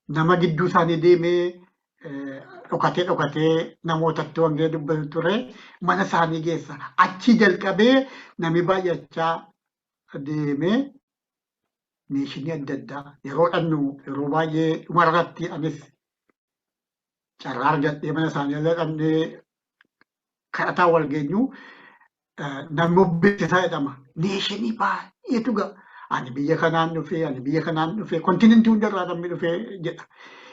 nama gidduu isaanii deemee dhokatee dhokatee namootatti wangeela dubbatu ture, mana isaanii geessa. Achii jalqabee namni baay'achaa deemee nationii adda addaa yeroo dhannu, yeroo baay'ee dhumarratti anis carraa argadhee mana isaanii illee dhannee kadhataa wal geenyu, namni beeksisaa jedhama. Nationii baay'eetu ga'a. Ani biyya kanaan dhufee, ani biyya kanaan dhufee, continentii hundarraa namni dhufee jedha.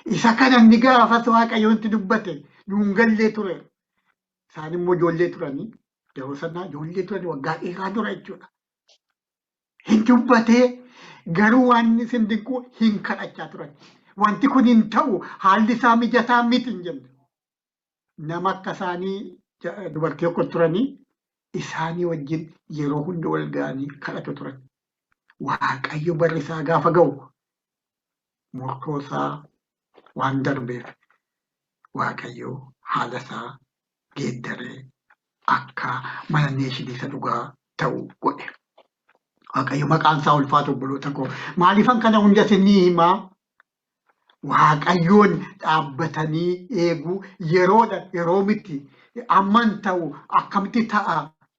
Isa kana inni gaafas Waaqayyoon dubbate nuun gallee ture. Isaan immoo ijoollee turanii, yeroo sanaa ijoollee turanii, waggaa dheeraa dura jechuudha. Hin dubbatee, garuu waan isin dinqu hin kadhachaa turan. Wanti kun hin ta'u, haalli isaa mijataa miti hin jenne. Nama akka isaanii dubartii tokko turanii, isaanii wajjin yeroo hunda wal ga'anii kadhatu turan. Waaqayyo barri isaa gaafa ga'u murtoo isaa waan darbeef Waaqayyo haala isaa geeddaree akka mana nationii isa dhugaa ta'u godhe. Waaqayyo maqaan isaa ulfaatu, obboloota koo. Maaliifan kana hunda isinii himaa? Waaqayyoon dhaabbatanii eeguu yeroodha, yeroo miti, amman ta'u, akkamitti ta'a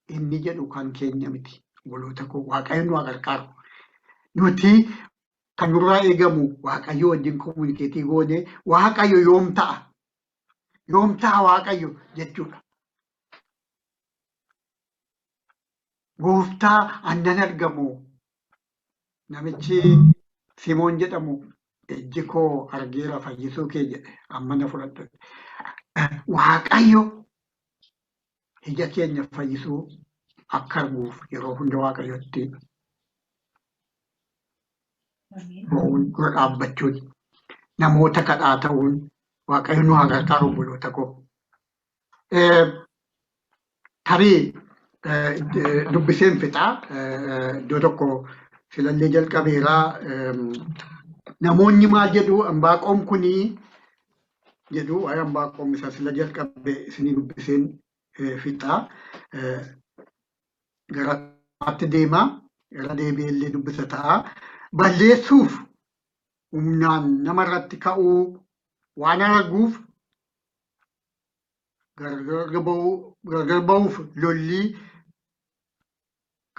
inni jedhu kan keenya miti. Obboloota koo, Waaqayyo nu haa gargaaru. Nuti kan nurraa eegamu Waaqayyo wajjin communicate goone, Waaqayyo yoom ta'a? Yoom ta'a Waaqayyo jechuudha. Gooftaa annan argamu, namichi Simoon jedhamu ijji koo argeera fayyisuu kee jedhe, amma na fudhadhu. Waaqayyo ija keenya fayyisuu akka arguuf yeroo hunda Waaqayyotti bo'uun, dura dhaabbachuun, namoota kadhaa ta'uun, Waaqayyo nu haa gargaaru, obboloota koo. Tarii dubbiseen fixaa, iddoo tokko filallee jalqabeeraa. Namoonni maal jedhu? Anbaaqoom kunii jedhu, waa'ee Anbaaqoom isa sila jalqabe isinii dubbiseen fixaa. Gara atti deemaa irra deebi'ee dubbisa ta'a. Balleessuuf humnaan namarratti ka'uu waan arguuf, gargar ba'uuf lolli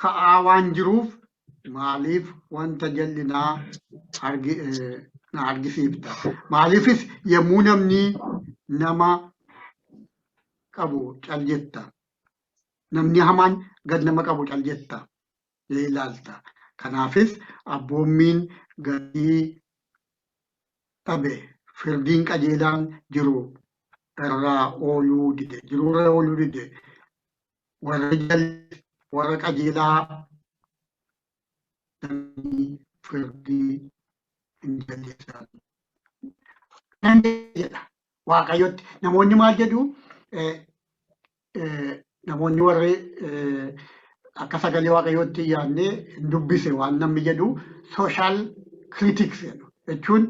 ka'aa waan jiruuf, maaliif wanta jal'inaa na argisiifta? Maaliifis yommuu namni nama qabu cal jetta? Namni hamaan gad nama qabu cal jetta ilaalta. Kanaafis abboommiin gatii dhabe, firdiin qajeelaan jiru irraa ooluu dide, jirurra ooluu dide. Warra jalli warra qajeelaa firdii hin jallisan jedha Waaqayyotti. Namoonni maal jedhu? Namoonni warri akka sagalee Waaqayyootti yaadnee hin dubbise waan namni jedhu social critics jedhu jechuun,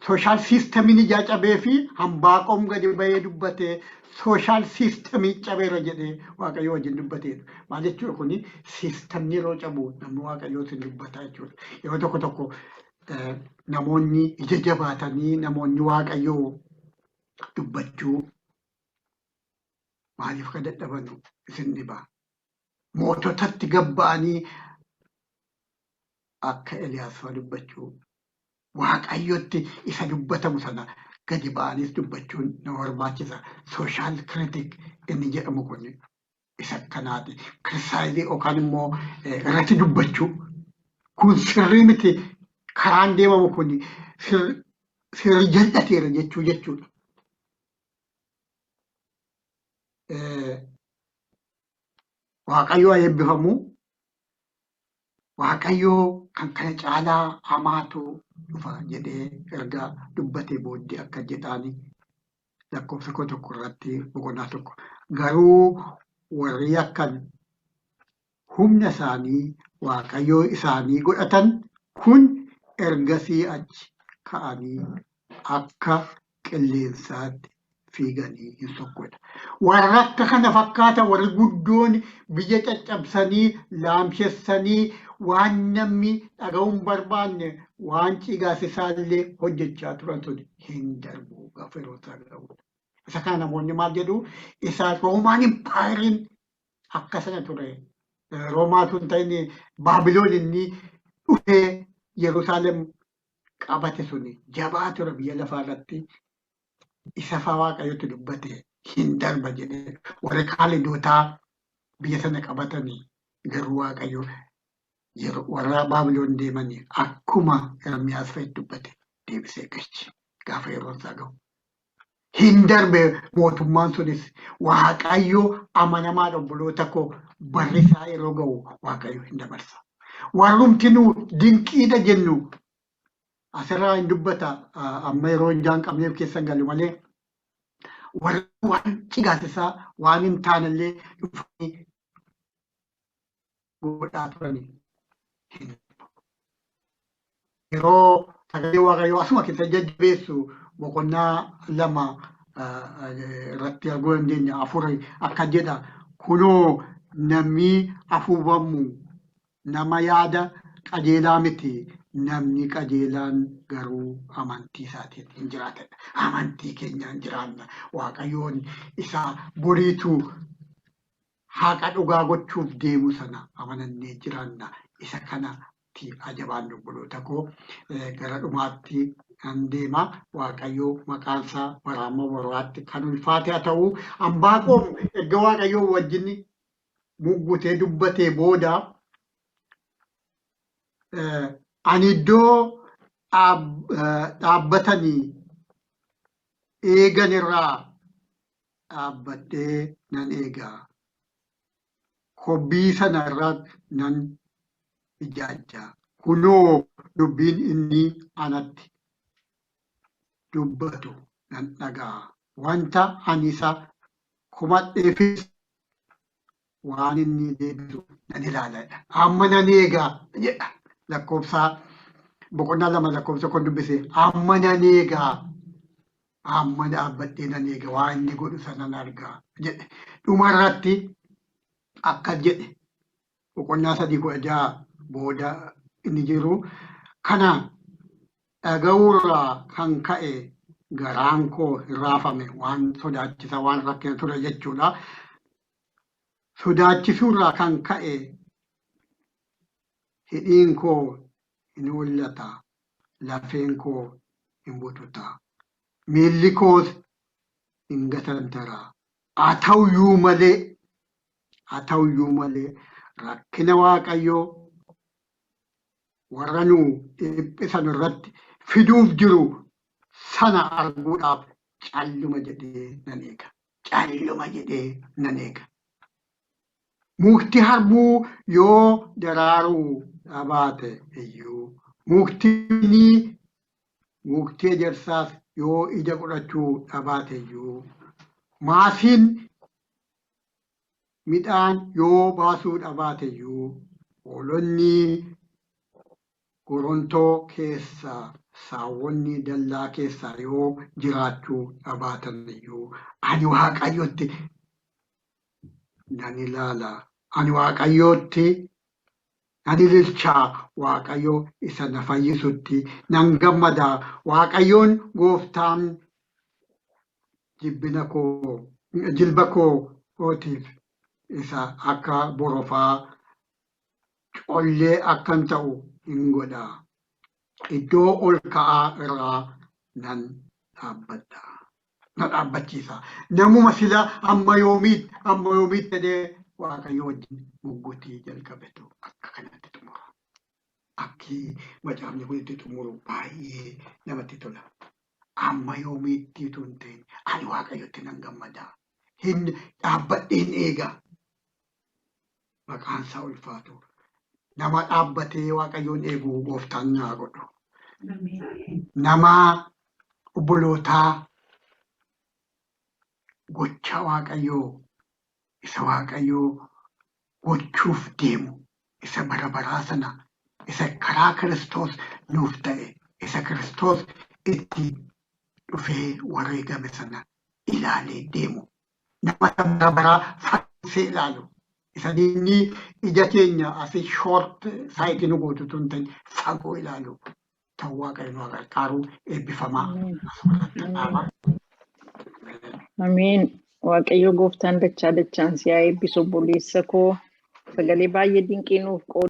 social systemiin ijaa cabee fi Hambaaqoom gadi bahee dubbatee social systemii cabeera jedhee Waaqayyo wajjin dubbateedha. Maal jechuudha kuni? Systemni yeroo cabu namni Waaqayyootiin dubbata jechuudha. Yeroo tokko tokko namoonni ija jabaatanii, namoonni Waaqayyoo dubbachuu maaliif akka dadhabanu isin dhiba. Moototatti gabba'anii akka Eliyaas fa'aa dubbachuu, Waaqayyotti isa dubbatamu sana gadi ba'aniis dubbachuun nama barbaachisa. Social critic inni jedhamu kun isa akkanaati. Criticize yookaan immoo irratti dubbachuu. Kun sirrii miti, karaan deemamu kun sirri jal'ateera jechuu jechuudha. Waaqayyo haa eebbifamu. Waaqayyo kan kana caalaa hamaatu dhufa jedhee erga dubbatee booddee akka jedhaani lakkoofsa koo tokko irratti boqonnaa tokko. Garuu warri akkan humna isaanii Waaqayyoo isaanii godhatan kun ergasii achi ka'anii akka qilleensaatti fiiganii hin sokkodha. Warra akka kana fakkaatan warri guddoon biyya caccabsanii laamshessanii waan namni dhaga'uu hin barbaanne waan cigaasisaallee hojjechaa turan sun hin darbu gaafa yeroo isaa ga'udha. Isa kana namoonni maal jedhu isa Roomaan impaayeriin akka sana ture. Roomaatu hin ta'in Baabiloon inni dhufee Yerusaalem qabate suni jabaa ture biyya lafaa irratti isa faa Waaqayyotti dubbate hin darba jedhee warri Kaalidootaa biyya sana qabatanii garuu Waaqayyo yeroo warra Baabiloon deemanii akkuma Ermiyaas fa'i dubbate deebisee galche gaafa yeroon isaa ga'u. Hin darbe mootummaan sunis Waaqayyo amanamaadha obboloota koo barri isaa yeroo ga'u Waaqayyo hin dabarsa. Warrumti nu dinqiidha jennu asirraa hin dubbata amma yeroo ijaan qabneef keessan galu malee warri waan cigaasisaa waan hin taanellee dhufanii godhaa turanii. Yeroo sagalee Waaqayyoo asuma keessa jajjabeessu boqonnaa 2 irratti arguu dandeenya. 4 akka jedha kunoo namni afuufamu nama yaada qajeelaa miti namni qajeelaan garuu amantii isaatiin hin jiraatedha. Amantii keenyaan jiraanna. Waaqayyoon isa boriitu haqa dhugaa gochuuf deemu sana amanannee jiraanna. Isa kanatti ajabaannu obboloota koo gara dhumaatti nan deema. Waaqayyo maqaan isaa bara amma baraatti kan ulfaate haa ta'u. Anbaaqoom erga Waaqayyoo wajjin muggutee dubbatee booda ani iddoo dhaabbatanii eegan irraa dhaabbadhee nan eega. Kobbii sana irra nan ijaajja. Kunoo dubbiin inni anatti dubbatu nan dhaga'a. Wanta ani isa komadheefis waan inni deebisu nan ilaala jedha. Amma nan eega jedha. Lakkoofsa boqonnaa 2 lakkoofsa kun dubbise. Amma nan eega. Amma dhaabbadhee nan eega waan inni godhu sana nan arga jedhe. Dhuma irratti akkas jedhe. Boqonnaa 3:16 booda inni jiru kana dhaga'uurraa kan ka'e garaan koo hin raafame waan sodaachisa waan rakkina ture jechuudha. Sodaachisuurraa kan ka'e hidhiin koo hin hollata, lafeen koo hin bututa, miilli koos hin gatantara. Haa ta'uyyuu malee, haa ta'uyyuu malee rakkina Waaqayyoo warra nu dhiphisan irratti fiduuf jiru sana arguudhaaf calluma jedhee nan eega. Calluma jedhee nan eega. Mukti harbuu yoo daraaruu dhabaate iyyuu, mukti mukti ejersaas yoo ija godhachuu dhabaate iyyuu, maasiin midhaan yoo baasuu dhabaate iyyuu, hoolonni gorontoo keessaa saawwonni dallaa keessaa yoo jiraachuu dhabaatan iyyuu, ani Waaqayyotti nan ilaala. Ani Waaqayyootti nan ililcha, Waaqayyo isa na fayyisutti nan gammada. Waaqayyoon gooftaan jibbina koo jilba kootiif isa akka borofaa collee akkan ta'u in godha. Iddoo ol ka'aa irraa nan dhaabbadha. Na dhaabbachiisa. Namuma sila amma yoomiitti amma yoomiitti jedhee Waaqayyo wajjin muggutii jalqabetu akka kanatti xumura. Akki macaafni kun itti xumuru baay'ee namatti tola. Amma yoomiitti utuu hin ta'in ani Waaqayyotti nan gammada. Hin dhaabbadheen eega. Maqaan isaa ulfaatu. Nama dhaabbatee Waaqayyoon eegu Gooftaan naa godhu. Nama obbolootaa gocha Waaqayyoo isa Waaqayyoo gochuuf deemu, isa bara baraa sana, isa karaa Kiristoos nuuf ta'e, isa Kiristoos itti dhufee wareegame sana ilaalee deemu. Nama isa bara baraa fageessee ilaalu. Isa diinni ija keenya asii short sight nu gootu tun ta'in fagoo ilaalu. Ta'uu Waaqayyo nu gargaaru, eebbifamaa. Asumarratti dhaaba. Ameen. Waaqayyo gooftaan dachaa dachaan si haa eebbisu, obboleessa koo. Sagalee baay'ee dinqii nuuf qooda.